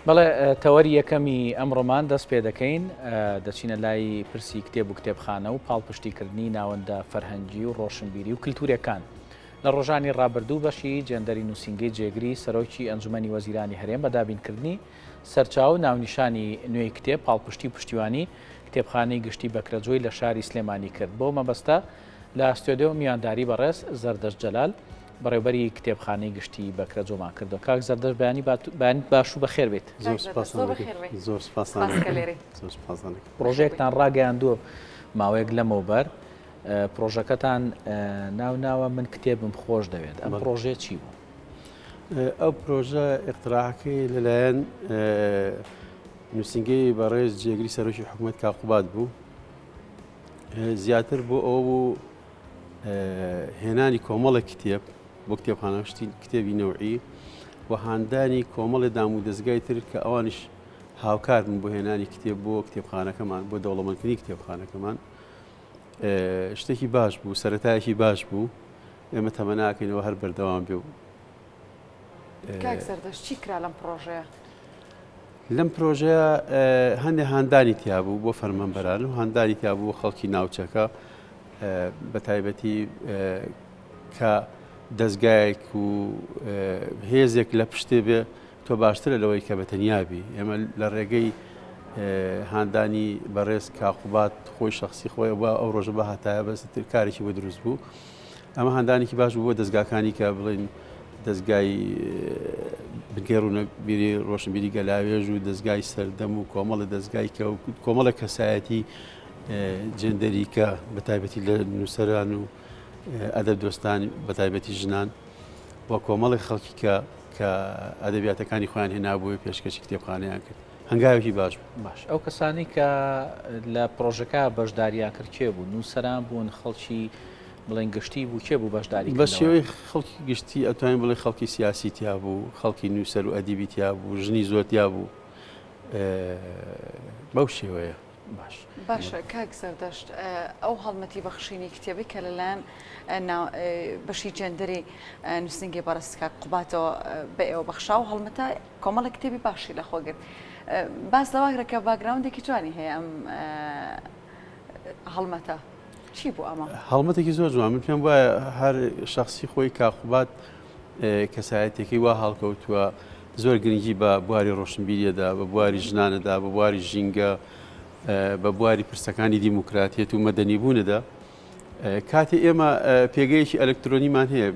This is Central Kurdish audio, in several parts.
بەڵێ تەوەری یەکەمی ئەمڕۆمان دەست پێ دەکەین، دەچینە لای پرسی کتێب و کتێبخانە و پاڵپشتیکردنی ناوەندە فەرهەنگی و ڕۆشنبیری و کلتوورێکان. لە ڕۆژانی ڕابردوو بەشی جێندەری نووسینگەی جێگری سەرۆکی ئەنجومەنی وەزیرانی هەرێم بە دابینکردنی سەرچاوە و ناونیشانی نوێی کتێب پاڵپشتی و پشتیوانی کتێبخانەی گشتی بەکرەجۆی لە شاری سلێمانی کرد. بەو مەبەستە لە ستۆدیۆ میوانداری بەڕێز زەردەشت جەلال، بەڕێوبەری کتێبخانەی گشتی بەکرەجۆمان کردووە. کاک زەردەشت بەیانی بەیانیت باش و بەخێر بێیت. زۆر سپاستان دەکەم. زۆر سپاستان دەکەم. زۆر سپاستان دەکەم. پڕۆژەیەکتان ڕاگەیاندووە ماوەیەک لەمەوبەر، پڕۆژەکەتان ناو ناوە من کتێبم خۆش دەوێت، ئەم پڕۆژەیە چی بوو؟ ئەو پرۆژە ئیقتراحەکەی لەلایەن نووسینگەی بەڕێز جێگری سەرۆکی حکوومەت کاک قوباد بوو. زیاتر بۆ ئەوە بوو هێنانی کۆمەڵێک کتێب بۆ کتێبخانە شتی کتێبی نەوعی و هاندانی کۆمەڵی دام و دەستگای تر کە ئەوانیش هاوکار بن بۆ هێنانی کتێب بۆ کتێبخانەکەمان بۆ دەوڵەمەندکردنی کتێبخانەکەمان شتێکی باش بوو سەتایەکی باش بوو ئێمە تەمەناکەینەوە هەر بەردەوام بێ و کاک زەردەشت چی کرا لەم پڕۆژەیە؟ لەم پرۆژەیە هەندێک هاندانی تیابوو بۆ فەرمانبەران و هاندانی تیابوو بۆ خەڵکی ناوچەکە بە تایبەتی کە دەستگایەک و هێزێک لە پشتێ بێ تۆ باشترە لەوەی کە بە تەنیا بی ئێمە لە ڕێگەی هاندانی بەڕێز کاقوبات خۆی شخصی خۆی بە ئەو ڕۆژە بە هاتایە بەس تر کارێکی بۆ دروست بوو ئەمە هاندانێکی باش بوو بۆ دەستگاکانی کە بڵێن دەستگای بنکەی ڕوونەبیری ڕۆشنبیری گەلاوێژ و دەستگای سەردەم و کۆمەڵی دەستگای کە و کۆمەڵە کەسایەتی جێندەری کە بە تایبەتی لە نووسەران و ئەدەب دۆستان بە تایبەتی ژنان و کۆمەڵی خەڵکی کە کە ئەدەبیاتەکانی خۆیان هێنابووی پێشکەشی کتێبخانەیان کرد هەنگاوێکی باش بوو. باش ئەو کەسانەی کە لە پرۆژەکە بەشداریان کرد کێ بوون؟ نووسەران بوون، خەڵکی بڵێن گشتی بوو، کێ بوو بەشداری بە شێوەی خەڵکی گشتی ئەتوانین بڵێ خەڵکی سیاسی تیا بوو، خەڵکی نووسەر و ئەدیبی تیا بوو، ژنی زۆر تیا بوو، بەو شێوەیە. باش. باشە کاک زەردەشت ئەو هەڵمەتی بەخشینی کتێبەی کە لەلایەن بەشی جێندەری نووسینگەی بەڕێز کاک قوباتەوە بە ئێوە بەخشا و هەڵمەتە کۆمەڵێک کتێبی باشی لەخۆ گرت. باس لەوە کرا کە background ێکی جوانی هەیە ئەم هەڵمەتە. چی بوو ئەمە؟ هەڵمەتێکی زۆر جوان من پێم وایە هەر شخصی خۆی کاقوبات کەسایەتەکەی وا هەڵکەوتووە زۆر گرنگی بە بواری ڕۆشنبیریەدا بە بواری ژنانەدا بە بواری ژینگە بە بواری پرسەکانی دیموکراتیەت و مەدەنی بوونەدا کاتی ئێمە پێگەیەکی ئەلکترۆنیمان هەیە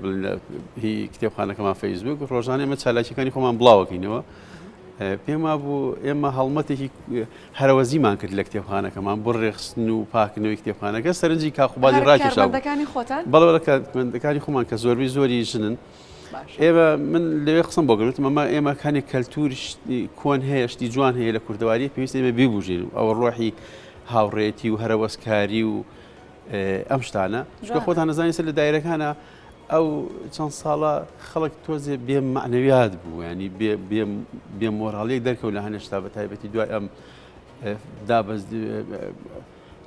هی کتێبخانەکەمان فەیسبوک ڕۆژانە ئێمە چالاکیەکانی خۆمان بڵاوەکەینەوە پێم وابوو ئێمە هەڵمەتێکی هەرەوەزیمان کرد لە کتێبخانەکەمان بۆ ڕێخستن و پاکردنەوەی کتێبخانەکە سەرنجی کاقوبادی ڕاکێشا بەڵێ کارمەندەکانی خۆمان کە زۆربەی زۆری ژنن ئێمە من لەوێ قسم بۆ گرتم ئەمە ئێمە کانێک کەلتور کۆن هەیە شتی جوان هەیە لە کوردەواری پێویست ئێمە بیبوژین و ئەوە ڕۆحی هاوڕێتی و هەرەوەزکاری و ئەم شتانە چونکە خۆتان نەزانین سەر لە دایرەکانە ئەو چەند ساڵە خەڵک تۆزێ بێ مەعنەویات بوو ینی بێ مۆراڵیەک دەرکەوت لە هەنێشتا بە تایبەتی دوای ئەم دابەز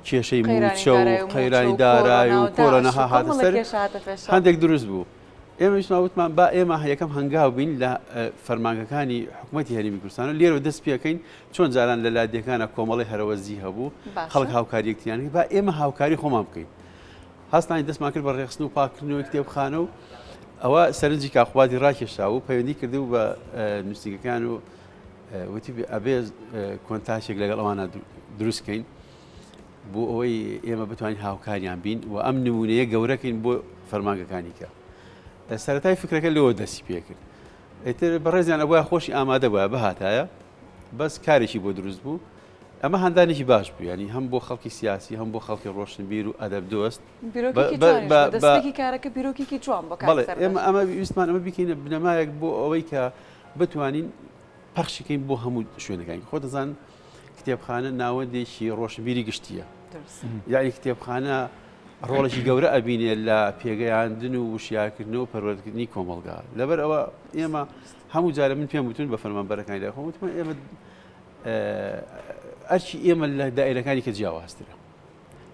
کێشەی موچە و قەیرانی دارایی و کۆرۆنا هاتە سەر هەندێک دروست بوو. ئێمە ویستمان وتمان با ئێمە یەکەم هەنگاو بین لە فەرمانگەکانی حکوومەتی هەرێمی کوردستان و لێرەوە دەست پێکەین چۆن جاران لە لادێکانە کۆمەڵی هەرەوەزی هەبوو خەڵک هاوکاری یەکتریان با ئێمە هاوکاری خۆمان بکەین هەستانی دەستمان کرد بە ڕێخستن و پاکردنەوەی کتێبخانە و ئەوە سەرنجی کاقوبادی ڕاکێشا و پەیوەندی کردو بە نووسینگەکان و وتی ئەبێ کۆنتاکێک لەگەڵ ئەوانە دروستکەین بۆ ئەوەی ئێمە بتوانین هاوکاریان بین و ئەم نمونەیە گەورەکەین بۆ فەرمانگەکانی کە سەرەتای فکرەکە لەوە دەستی پێکرد ئیتر بەڕێزیان ئەبووە خۆشی ئامادە بووە بهاتایە بەس کارێکی بۆ دروست بوو ئەمە هاندانێکی باش بوو ینی هەم بۆ خەڵکی سیاسی هەم بۆ خەڵکی ڕۆشنبیر و ئەدەب دۆست دەستپێکی کارەکە بیرۆکێکی جوان بۆ ئێمە ئەمە ویستمان ئەمە بیکەینە بنەمایەک بۆ ئەوەی کە بتوانین پەخشیکەین بۆ هەموو شوێنەکانی خۆ دەزان کتێبخانە ناوەندێکی ڕۆشنبیری گشتیە یعنی کتێبخانە ڕۆڵێکی گەورە ئەبینێ لە پێگەیاندن و وشیارکردن و پەروەردەکردنی کۆمەڵگا لەبەر ئەوە ئێمە هەموو جارە من پێم وتون بە فەرمانبەرەکانی لای خۆم وتم ئێمە ئەرکی ئێمە لە دایرەکانی کە جیاوازترە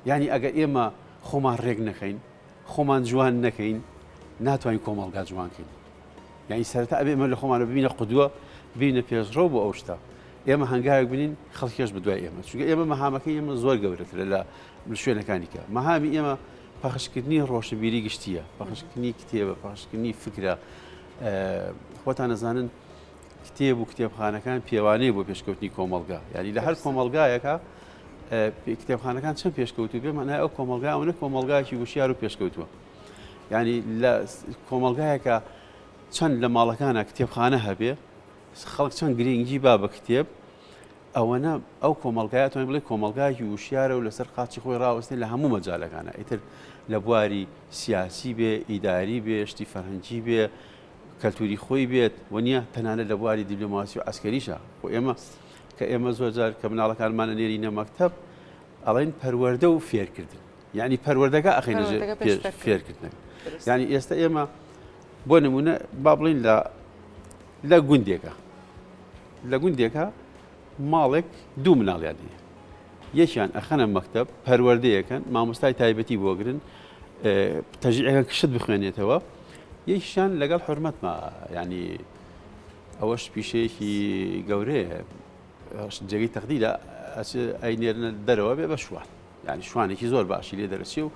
یعنی ئەگەر ئێمە خۆمان ڕێک نەخەین خۆمان جوان نەکەین ناتوانین کۆمەڵگا جوانکەین یعنی سەرەتا ئەبێ ئێمە لە خۆمانە ببینە قودوە. بینە پێشڕەو بۆ ئەو شتە. ئێمە هەنگاوێک بنین خەڵکێش بەدوای ئێمە چونکە ئێمە مەهامەکەی ئێمە زۆر گەورەترە لە شوێنەکانی کە مەهامی ئێمە پەخشکردنی ڕۆشنبیری گشتیە پەخشکردنی کتێبە پەخشکردنی فکرە خۆتان نەزانن کتێب و کتێبخانەکان پێوانەیە بۆ پێشکەوتنی کۆمەڵگا یعنی لە هەر کۆمەڵگایەکە کتێبخانەکان چەند پێشکەوتو بێ مانای ئەو کۆمەڵگا ئەوەنە کۆمەڵگایکی وشیار و پێشکەوتووە یعنی لە کۆمەڵگایەکە چەند لە ماڵەکانە کتێبخانە هەبێ خەڵک چەند گرنگی با بە کتێب ئەوەنە ئەو کۆمەڵگایە توانین بڵێ کۆمەڵگایەکی وشیارە و لەسەر قاچی خۆی ڕاوەستێ لە هەموو مەجالەکانە ئیتر لە بواری سیاسی بێ ئیداری بێ شتی فەرهەنگی بێ کەلتوری خۆی بێت و نییە تەنانەت لە بواری دیبلۆماسی و عسکەریشە خۆ ئێمە کە ئێمە زۆر جار کە مناڵەکانمانە نێرینە مەکتەب ئەڵێن پەروەردە و فێرکردن یعنی پەروەردەکە ئەخینە فێرکردن یعنی ئێستا ئێمە بۆ نمونە با بڵین لە لە گوندێکە لە گوندێکە ماڵێک دوو مناڵیان هەیە یەکیان ئەخەنە مەکتب پەروەردەیەکەن مامۆستای تایبەتی بۆگرن تەژیعەکە کشت بخوێنێتەوە یەکیشان لەگەڵ حرمەتما ینی ئەوەش پیشەیەکی گەورەیە جێگەی تەقدیرە ئەینێرنە دەرەوە بێ بە شوان یانی شوانێکی زۆر باشی لێ دەرەچێ و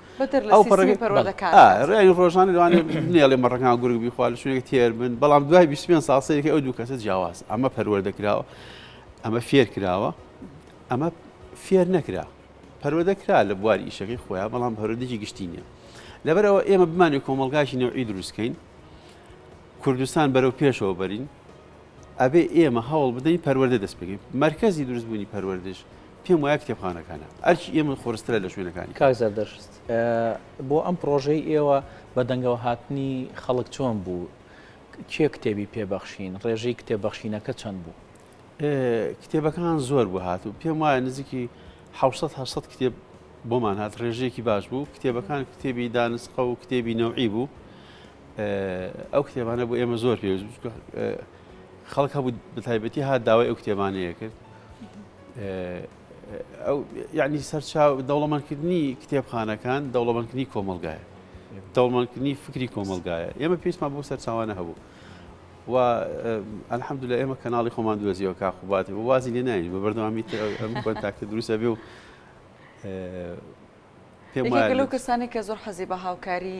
ئەو پەرۆدەکارڕێنی ڕۆژانە لەوانێ نێڵێ مەڕەکان گورگ بیخوا لە شوێنێک تێر بن بەڵام دوای 25 ساڵ سەیرەکەی ئەو دوو کەسە جیاواز ئەمە پەروەردە کراوە ئەمە فێر کراوە ئەمە فێر نەکرا پەروەردە کرا لە بواری ئیشەکەی خۆیان بەڵام پەروەردەیەکی گشتی نییە لەبەرەوە ئێمە بمانێ کۆمەڵگاشی نەوعی دروستکەین کوردستان بەرەو پێشەوە بەرین ئەبێ ئێمە هەوڵ بدەین پەروەردە دەست پێکەین مەرکەزی دروستبوونی پەروەردەش پێم وایە کتێبخانەکانە ئەرکی ئێمە قورسترە لە شوێنەکانی. کاک زەردەشت بۆ ئەم پڕۆژەی ئێوە بە دەنگەوە هاتنی خەڵک چۆن بوو؟ کێ کتێبی پێ بەخشین؟ ڕێژەی کتێب بەخشینەکە چەند بوو؟ کتێبەکان زۆر بوو هاتوو پێم وایە نزیکی 700 800 کتێب بۆمان هات ڕێژەیەکی باش بوو کتێبەکان کتێبی دانسقە و کتێبی نەوعی بوو ئەو کتێبانە بۆ ئێمە زۆر پێویست بوو خەڵک هەبوو بەتایبەتی هات داوای ئەو کتێبانەیە کرد ئەو یعنی سەرچاو دەوڵەمەندکردنی کتێبخانەکان دەوڵەمەندکردنی کۆمەلگایە دەوڵەمەندکردنی فکری کۆمەلگایە ئێمە پێویستمان بۆ سەرچاوانە هەبوو و الحمدلله ئێمە کەناڵی خۆمان دۆزیەوە کاخوبات وازی لێ ناین بە بەردەوامی ئەم contact ە دروستە بێ و پێم وایە لەو کەسانێک کە زۆر حەزی بە هاوکاری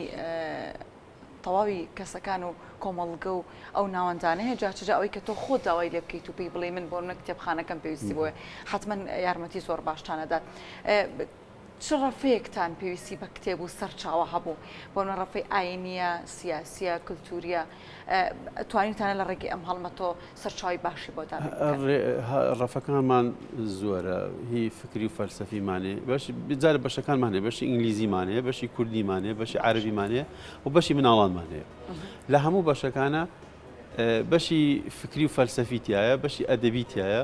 تەواوی کەسەکان و کۆمەڵگە و ئەو ناوەندانە هەیە جا چجا ئەوەی کە تۆ خۆت داوای لێ بکەیت و پێی بڵێی من بۆ نمونە کتێبخانەکەم پێویستی بۆیە حەتمەن یارمەتی زۆر باشتان ئەدات چ ڕەفەیەکتان پێویستی بە کتێب و سەرچاوە هەبوو بۆ نمونە ڕەفەی ئاینیە سیاسیە کلتوریە توانیتانە لە ڕێگەی ئەم هەڵمەتەوە سەرچاوی باشی بۆ دابین بکەن؟ ڕەفەکانمان زۆرە هی فکری و فەلسەفیمان هەیە بەش جارە بەشەکانمان هەیە بەشی ئینگلیزیمان هەیە بەشی کوردیمان هەیە بەشی عەرەبیمان هەیە و بەشی مناڵانمان هەیە لە هەموو بەشەکانە بەشی فکری و فەلسەفی تایە بەشی ئەدەبی تایە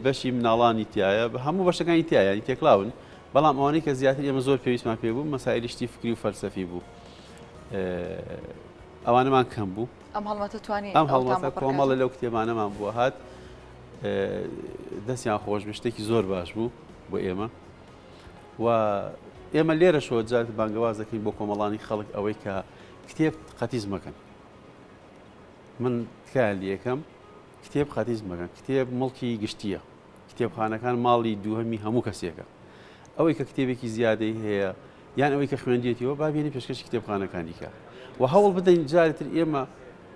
بەشی مناڵانی تایە هەموو بەشەکانی تایە ینی تێکڵاون بەڵام ئەوانەی کە زیاتر ئێمە زۆر پێویستمان پێ بوو مەسایلی شتی فکری و فەلسەفی بوو ئەوانەمان کەم بوو ئەم هەڵمەتە توانی ئەم هەڵمەتە کۆمەڵە لەو کتێبانەمان بووە هات دەستیان خۆش بێ شتێکی زۆر باش بوو بۆ ئێمە و ئێمە لێرەشەوە جار بانگەواز دەکەین بۆ کۆمەڵانی خەڵک ئەوەی کە کتێب قەتیز مەکەن من تکایان لەکەم کتێب قەتیز مەکەن کتێب مڵکی گشتیە کتێبخانەکان ماڵی دووهەمی هەموو کەسێکە. ئەوەی کە کتێبێکی زیادەی هەیە یان ئەوەی کە خوێندیەتیەوە با بێنی پێشکەشی کتێبخانەکانی کە و هەوڵ بدەین جارێ تر ئێمە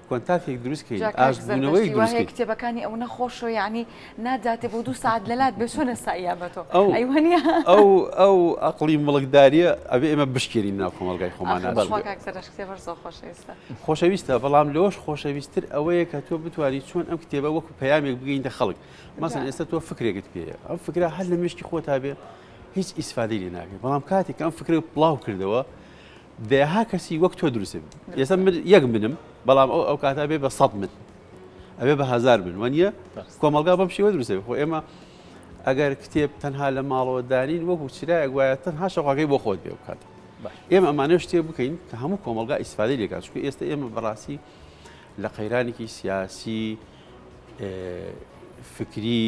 contact ێک دروست کەین جا کاک ئاشتبوونەوەیەک زەردەشتی وا دروست هەیە کەین. کتێبەکانی ئەونە خۆشە یەعنی ناداتێ بۆ دوو سەعات لەلات بێ چۆنە سایە بە تۆ ئەو ئەی وەنیە؟ ئەو ئەو ئەقڵی مڵکداریە ئەبێ ئێمە بشکێنین ناو کۆمەڵگای خۆمانا ئاخر بەخوا چونکە کاک زەردەشت کتێب هەر زۆر خۆشەویستە. خۆشەویستە بەڵام لەوەش خۆشەویستتر ئەوەیە کە تۆ بتوانی چۆن ئەم کتێبە وەکو پەیامێک بگەینتە خەڵک مەسەن ئێستا تۆ فکرێکت پێیە ئەم فکرە هەر لە مشکی خۆتا بێ هیچ ئیسفادەی لێ ناکەی بەڵام کاتێک ئەم فکرە بڵاو کردەوە دەیەها کەسی وەک تۆ دروست ئێستا من یەک منم بەڵام ئەو ئەو کاتا بێ بە سەد من ئەبێ بە هزار من وانە کۆمەلگا بەم شێوە دروستە خۆ ئێمە ئەگەر کتێب تەنها لە ماڵەوە دانین وەکو چرایەک وایە تەنها شەقاکەی بۆ خۆت بێ بکات ئێمە ئەمانە شتێ بکەین کە هەموو کۆمەلگا ئیسفادەی لێکات چونکە ئێستا ئێمە بەڕاستی لە قەیرانێکی سیاسی فکری،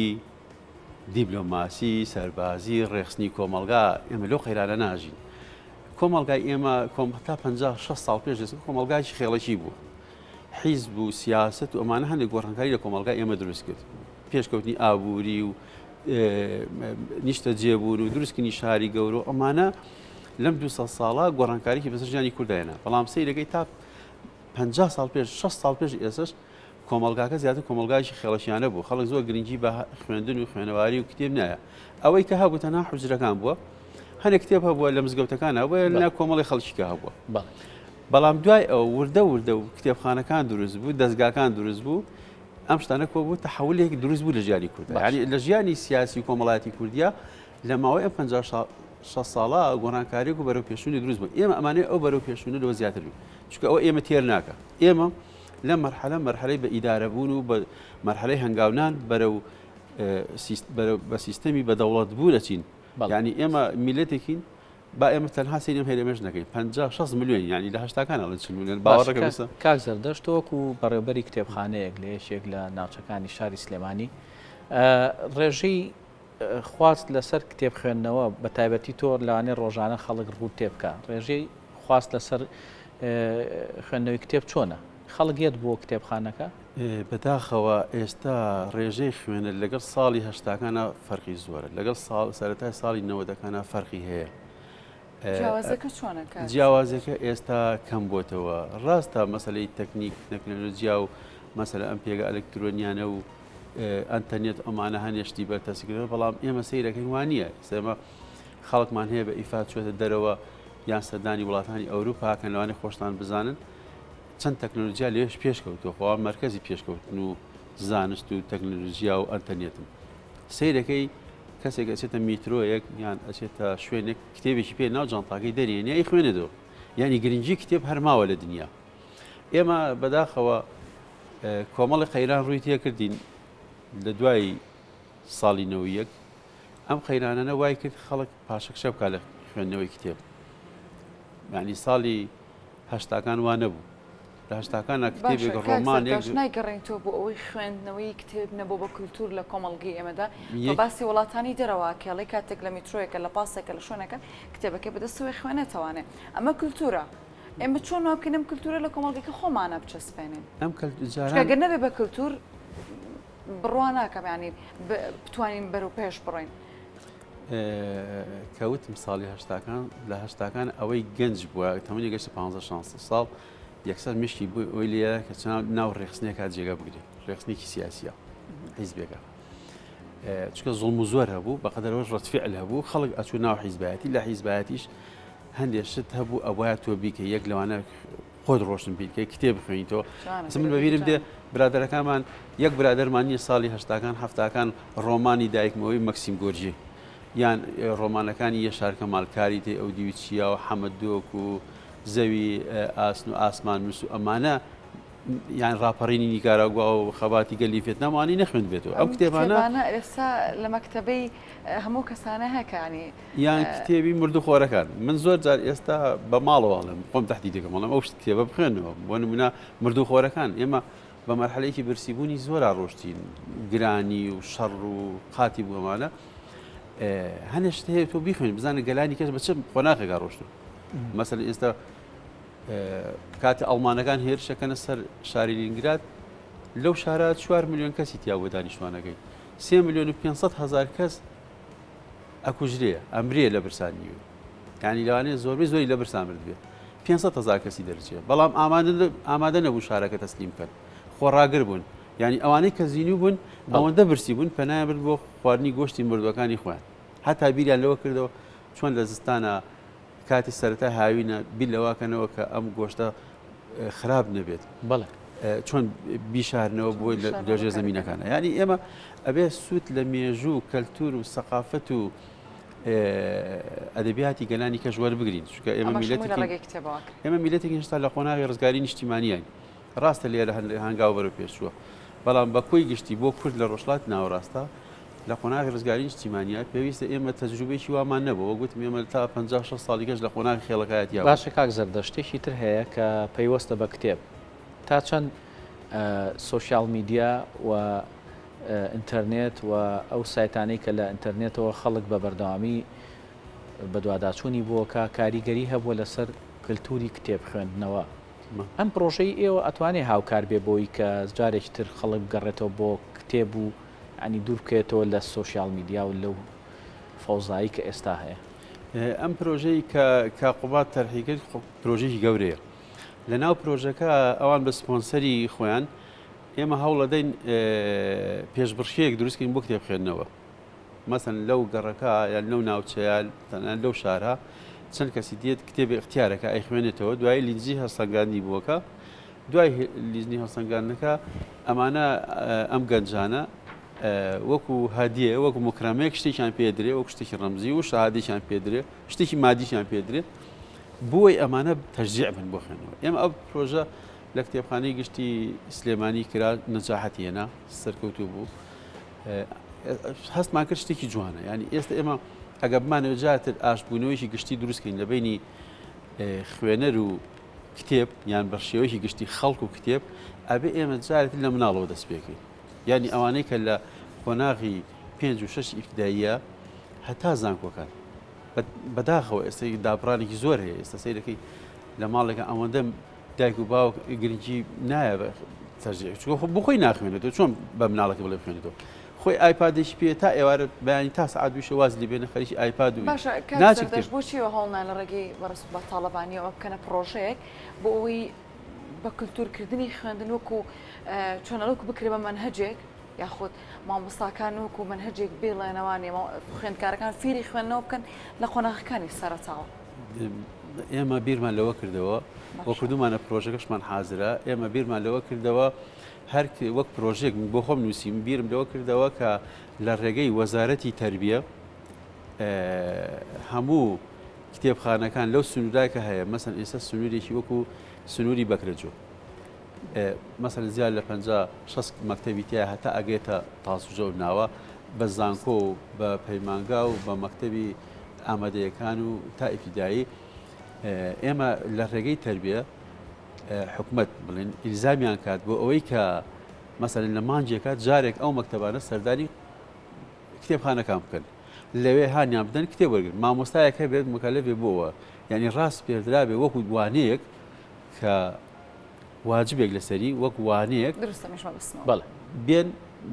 دیبلۆماسی، سەربازی، ڕێکخستنی کۆمەڵگا، ئێمە لەو قەیرانە ناژین. کۆمەڵگای ئێمە تا 50 60 ساڵ پێش ئێستا کۆمەڵگایەکی خێڵەکی بوو. حیزب و سیاسەت و ئەمانە هەندێک گۆڕانکاری لە کۆمەڵگای ئێمە دروست کرد. پێشکەوتنی ئابووری و نیشتەجێبوون و دروستکردنی شاری گەورە و ئەمانە لەم 200 ساڵە گۆڕانکاریی بەسەر ژیانی کورددا هێنا. بەڵام سەیرەکەی تا 50 ساڵ پێش 60 ساڵ پێش ئێسش کۆمەڵگاکە زیاتر کۆمەڵگایکی خێڵەکیانە بوو خەڵک زۆر گرنگی بە خوێندن و خوێنەواری و کتێب نایە ئەوەی کە هەبوو تەنها حوجرەکان بووە هەنێک کتێب هەبووە لە مزگەوتەکان هەبووە لە کۆمەڵی خەڵکی کە هەبووە بەڵام دوای ئەو وردە وردە و کتێبخانەکان دروست بوو دەستگاکان دروست بوو ئەم شتانە کۆ بوو تەحولێک دروست بوو لە ژیانی کورد یعنی لە ژیانی سیاسی و کۆمەڵایەتی کوردیا لە ماوەی ئەم 50 ساڵە گۆڕانکاریێک و بەرەو پێشونی دروست بوو ئێمە ئەمانەیە ئەو بەرەو پێشونە لەوە زیاتر بوو چونکە ئەوە ئێمە تێر ناکە ئێمە لەم مەرحەلە مەرحەلەی بە ئیدارەبوون و بە مەرحەلەی هەنگاونان بەرەو بە سیستەمی بە دەوڵەت بوو دەچین یعنی ئێمە میلەتێکین با ئێمە تەنها سەیری ئەم هەرێمەش نەکەین 50 60 ملیۆن یعنی لە هەشتاکان ئەڵێن 40 ملیۆن باوەڕەکە باشە کاک زەردەشت تۆ وەکو بەڕێوبەری کتێبخانەیەک لە یەکێک لە ناوچەکانی شاری سلێمانی ڕێژەی خواست لەسەر کتێب خوێندنەوە بە تایبەتی تۆ لەوانەیە ڕۆژانە خەڵک ڕووت تێ بکا ڕێژەی خواست لەسەر خوێندنەوەی کتێب چۆنە؟ خەڵک یەت بۆ کتێبخانەکە؟ بەداخەوە ئێستا ڕێژەی خوێنەر لەگەڵ ساڵی هەشتاکانا فەرقی زۆرە لەگەڵ ساڵ سەرەتای ساڵی نەوەدەکانا فەرقی هەیە. جیاوازەکە چۆنە کاک؟ جیاوازەکە ئێستا کەم بۆتەوە ڕاستە مەسەلەی تەکنیک تەکنەلۆجیا و مەسەلە ئەم پێگە ئەلکترۆنیانە و ئەنتەرنێت ئەمانە هەنێ شتی بەرتەسکردەوە بەڵام ئێمە سەیرەکەین وا نییە ئێستا ئێمە خەڵکمان هەیە بە ئیفاد چێتە دەرەوە یان سەردانی وڵاتانی ئەوروپا کەن لەوانەیە خۆشتان بزانن چەند تەکنۆلۆژیا لێش پێشکەوتووە خۆ مەرکەزی پێشکەوتن و زانست و تەکنۆلۆژیا و ئەنتەرنێتن سەیرەکەی کەسێک ئەچێتە میترۆیەک یان ئەچێتە شوێنێک کتێبێکی پێ ناو جانتاکەی دەرێنێ ئەی خوێنێتەوە یعنی گرنگی کتێب هەرماوە لە دنیا ئێمە بەداخەوە کۆمەڵی قەیران ڕووی تێکردین لە دوای ساڵی 91 ئەم قەیرانانە وای کرد خەڵک پاشەکشە بکات لە خوێندنەوەی کتێب یعنی ساڵی هەشتاکان وا نەبوو لە هەشتاکانە کتێبێک ڕۆمانێک نایگەڕێنیتەوە بۆ ئەوەی خوێندنەوەی کتێب نەبوو بە کولتوور لە کۆمەڵگەی ئێمەدا باسی وڵاتانی دەرەوە کێڵی کاتێک لە میترۆیەکە لە پاسێکە لە شوێنەکە کتێبەکەی بەدەستەوەی خوێنێتەوانێ ئەمە کولتوورە ئێمە چۆن وا بکەین ئەم کلتورە لە کۆمەڵگەکە خۆمانە بچەسپێنین؟ ئەم کەلتورە گەر نەبێ بە کلتور بڕوا ناکەم ینی بتوانین بەرەو پێش بڕۆین. کە وتم ساڵی هەشتاکان لە هەشتاکان ئەوەی گەنج بووە تەمەنی گەشتە پ 16 ساڵ یەکسەر مشکی بووی ئەوی لێ کە چناو ناو ڕێخستنێکا جێگە بگرێت ڕێخستنێکی سیاسیە حیزبێکە چکە زوڵم و زۆر هەبوو بەقەدەرەوەش ڕەتفعل هەبوو خەڵک ئەچوو ناو حیزبایەتی لە حیزبایەتیش هەندێ شت هەبوو ئەبوایە تۆ بیکەی یەک لەوانە خۆت ڕۆشن بیرکەی کتێب بخوێنیتەوە من بەبیرم دێ برادەرەکانمان یەک برادەرمان نییە ساڵی هەشتاکان هەفتاکان ڕۆمانی دایکمەوەی مەکسیم گۆرجی یان ڕۆمانەکانی یەشار کەمال کاری تێ ئەو دیوی چیا و حەمە دۆک و زەوی ئاسن و ئاسمان نووس و ئەمانە یان ڕاپەڕینی نیکاراگوا و خەباتی گەلی ڤێتنامانی نەخوێندبێتەوە ئەو کتێبانە ئێستا لە مەکتەبەی هەموو کەسانە هەکانی یان کتێبی مردوخۆرەکان من زۆر جار ئێستا بە ماڵەوە ئەڵێم خۆم تەحدید دەکەم ئەڵێم ئەو کتێبە بخوێنەوە بۆ نمونە مردوخۆرەکان ئێمە بە مەرحەلەیەکی برسیبوونی زۆرا ڕۆشتین گرانی و شەڕ و قاتی بوومانە هەنێ شت هەیە تۆ بیخوێن بزانە گەلانی کەس بە چ قۆناغێکا ڕۆشتن مەسەل ئێستا کاتی ئەڵمانەکان هێرشەکەنە سەر شاری لینگراد لەو شارە 4 میلیۆن کەسی تیا بۆ دانیشتوانەکەی 3 میلیۆن و 500 هزار کەس ئەکوژرێ ئەمرێ لە برسان نیوێ یانی لەوانەیە زۆربەی زۆری لە برسان مردبێ 500 هزار کەسی دەرچێ بەڵام ئامادە ئامادە نەبوو شارەکە تەسلیم بکەن خۆڕاگر بوون یعنی ئەوانەی کە زیینوو بوون ئەوەندە برسی بوون پەنایان برد بۆ خواردنی گۆشتی مردوەکانی خۆیان هەتا بیریان لەوە کردەوە چۆن لە زستانە کاتی سەرەتای هاوینە بیر لەوەکەنەوە کە ئەم گۆشتە خراپ نەبێت بەڵێ چۆن بیشارنەوە بۆی لە ژێر زمینەکانە ینی ئێمە ئەبێ سوود لە مێژوو و کەلتور و سەقافەت و ئەدەبیاتی گەلانی کەش وەربگرین چونکە ئێمە ئێمە میلەتێکی هێشتا لە قۆناغی ڕزگاری نیشتیمانیین ڕاستە لێرە هەنگاو بەرەو پێشووە بەڵام بە کۆی گشتی بۆ کورد لە ڕۆژهەڵات ناوەڕاستە لە قۆناغی ڕزگاری نیشتیمانیە پێویستە ئێمە تەجروبەیەکی وامان نەبوو وەک وتم ئێمە تا 50 60 ساڵی کەش لە قۆناغی خێڵەکایەتیا بووین. باشە کاک زەردەشت شتێکی تر هەیە کە پەیوەستە بە کتێب تا چەند سۆشیال میدیا و ئینتەرنێت و ئەو سایتانەی کە لە ئینتەرنێتەوە خەڵک بە بەردەوامی بەدواداچوونی بۆکە کاریگەری هەبووە لەسەر کلتوری کتێب خوێندنەوە. ئەم پرۆژەی ئێوە ئەتوانێ هاوکار بێ بۆی کە جارێکی تر خەڵک بگەڕێتەوە بۆ کتێب و یانی دوور بکەوێتەوە لە سۆشیال میدیا و لەو فەوزایی کە ئێستا هەیە. ئەم پرۆژەی کە کاک قوباد تەرحی کرد پرۆژەیەکی گەورەیە. لە ناو پرۆژەکە ئەوان بە سپۆنسەری خۆیان ئێمە هەوڵەدەین پێشبڕکێیەک دروست کەین بۆ کتێب خوێندنەوە. مەسەن لەو گەڕەکە یان لەو ناوچەیە تەنانەت لەو شارە چەند کەسی دێت کتێبی ئیختیارەکە ئەیخوێنێتەوە دوایی لیجنەی هەڵسەنگاندنی بووەکە دوای لیجنەی هەڵسەنگاندنەکە ئەمانە ئەم گەنجانە وەکو هەدیە وەکو مکرەمەیەک شتێکیان پێدرێ وەکو شتێکی ڕەمزی و شەهادێکیان پێدرێ شتێکی مادیشیان پێدرێ بۆی ئەمانە تەشجیع بن بۆ خوێندنەوە ئێمە ئەو پرۆژە لە کتێبخانەی گشتی سلێمانی کرا نەجاحەتی هێنا سەرکەوتوو بوو هەستمان کرد شتێکی جوانە ینی ئێستا ئێمە ئەگە بمانەوە جاتر ئاشبوونەوەیکی گشتی دروستکەین لە بینی خوێنەر و کتێب یان بە شێوەیەکی گشتی خەڵک و کتێب ئەبێ ئێمە جارێتر لە مناڵەوە دەست پێکەین یعنی ئەوانەی کە لە قۆناغی پێنج و شەش ئیبتداییە هەتا زانکۆکان بەداخەوە ئێستا دابڕانێکی زۆر هەیە ئێستا سەیرەکەی لە ماڵێکە ئەوەندە دایک و باوک گرنگی نایە بە تەرجیح چونکە خۆ بۆ خۆی ناخوێنێتەوە چۆن بە مناڵەکە بڵێ بخوێنێتەوە خۆی ئایپادێکی پێ تا ئێوارە بەیانی تا سەعات دووشە واز لێ بێنە خەریکی ئایپاد و باشە کاک ناچێت سەردەشت کتێب. بۆچی ئێوە هەوڵ نان لە ڕێگەی بەڕێز قوباد تاڵەبانیەوە بکەنە پڕۆژەیەک بۆ ئەوەی بە کلتورکردنی خوێندن وەکو چۆن وەکو بکرێ بە مەنهەجێک یاخود مامۆستاکان وەکو مەنهەجێک بیڵێنەوانێ خوێندکارەکان فێری خوێندنەوە بکەن لە قۆناغەکانی سەرەتاوە. ئێمە بیرمان لەوە کردەوە و کردومانە پرۆژەکەشمان حازرە ئێمە بیرمان لەوە کردەوە هەر وەک پرۆژێک بۆ خۆم نووسیم بیرم لەوە کردەوە کە لە ڕێگەی وەزارەتی تربیە هەموو کتێبخانەکان لەو سنووردا کە هەیە مەسەن ئێستا سنوورێکی وەکو سنووری بەکرەجۆ مەسەن زیاد لە 50 60 مەکتەبی تیا هەتا ئەگێتە تاسوجە و ناوە بە زانکۆ و بە پەیمانگا و بە مەکتەبی ئامادەیەکان و تا ئیبتیدایی ئێمە لە ڕێگەی تربیە حکومت بڵێن ئیلزامیان کات بۆ ئەوەی کە مەسەلەن لە مانگێکا جارێک ئەو مەکتەبانە سەردانی کتێبخانەکان بکەن لەوێ هانیان بدەن کتێب وەرگن مامۆستایەک هەبێت مکەلەفێ بۆوە یعنی ڕاست پێردرابێ وەکو وانەیەک کە واجبێک لەسەری وەک وانەیەک دروستە میش مەبەستمەوە بەڵێ بێن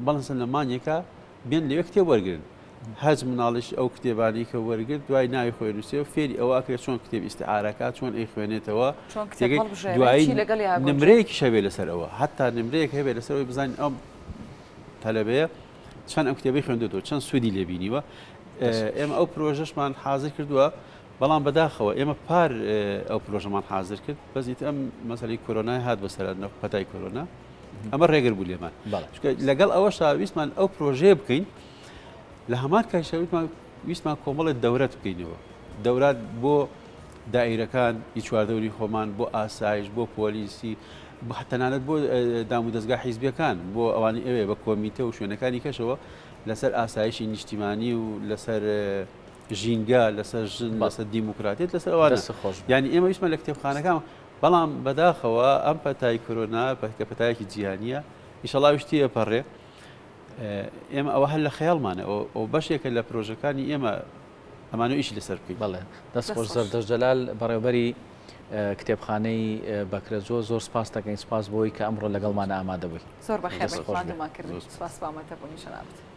بەڵسن لە مانگێکا بێن لەوێ کتێب وەرگن هەچ مناڵیش ئەو کتێبانەی کە وەرگرت دوای ناوی خۆی نووسێ و فێری ئەوە ئەکرێت چۆن کتێب ئیستعارەکە چۆن ئەیخوێنێتەوە چۆن کتێب هەڵبژێرێت دوایی چی لەگەڵیا گونجێت. نمرەیەکیش هەبێ لەسەر ئەوە هەتا نمرەیەک هەبێ لەسەر ئەوەی بزانین ئەم تەلەبەیە چەند ئەم کتێبەی خوێندوێتەوە چەند سوودی لێ بینیوە ئێمە ئەو پرۆژەشمان حازر کردووە بەڵام بەداخەوە ئێمە پار ئەو پرۆژەمان حازر کرد بەس ئیتر ئەم مەسەلەی کۆرۆنای هات بەسەر پەتای کۆرۆنا ئەمە ڕێگر بوو لێمان لەگەڵ ئەوەشا ویستمان ئەو پرۆژەیە بکەین لە هەمان کاتیشا ویستمان ویستمان کۆمەڵێک دەورەت بکەینەوە دەورات بۆ دایرەکان ی چواردەوری خۆمان بۆ ئاسایش بۆ پۆلیسی تەنانەت بۆ دام و دەستگا حیزبیەکان بۆ ئەوانی ئەوێ بە کۆمیتە و شوێنەکانی کەشەوە لەسەر ئاسایشی نیشتیمانی و لەسەر ژینگە لەسەر ژن لەسەر دیموکراتیت لەسەر ئەوانە یعنی ئێمە ویستمان لە کتێبخانەکان بەڵام بەداخەوە ئەم پەتای کۆرۆنا کە پەتایەکی جیهانیە ئیشەڵا ئەویش تێپەڕێ ئێمە ئەوە هەر لە خەیاڵمانە ئەو بەشێکە لە پرۆژەکانی ئێمە ئەمانە ئیشی لەسەر بکەین. بەڵێ دەست خۆش زەردەشت جەلال بەڕێوبەری کتێبخانەی بەکرەجۆ زۆر سپاس دەکەین سپاس بۆی کە ئەمڕۆ لەگەڵمان ئامادە بووی. زۆر بەخێر بێیت ماندوومان کردی سپاس بۆ ئامادەبوونی جەنابت.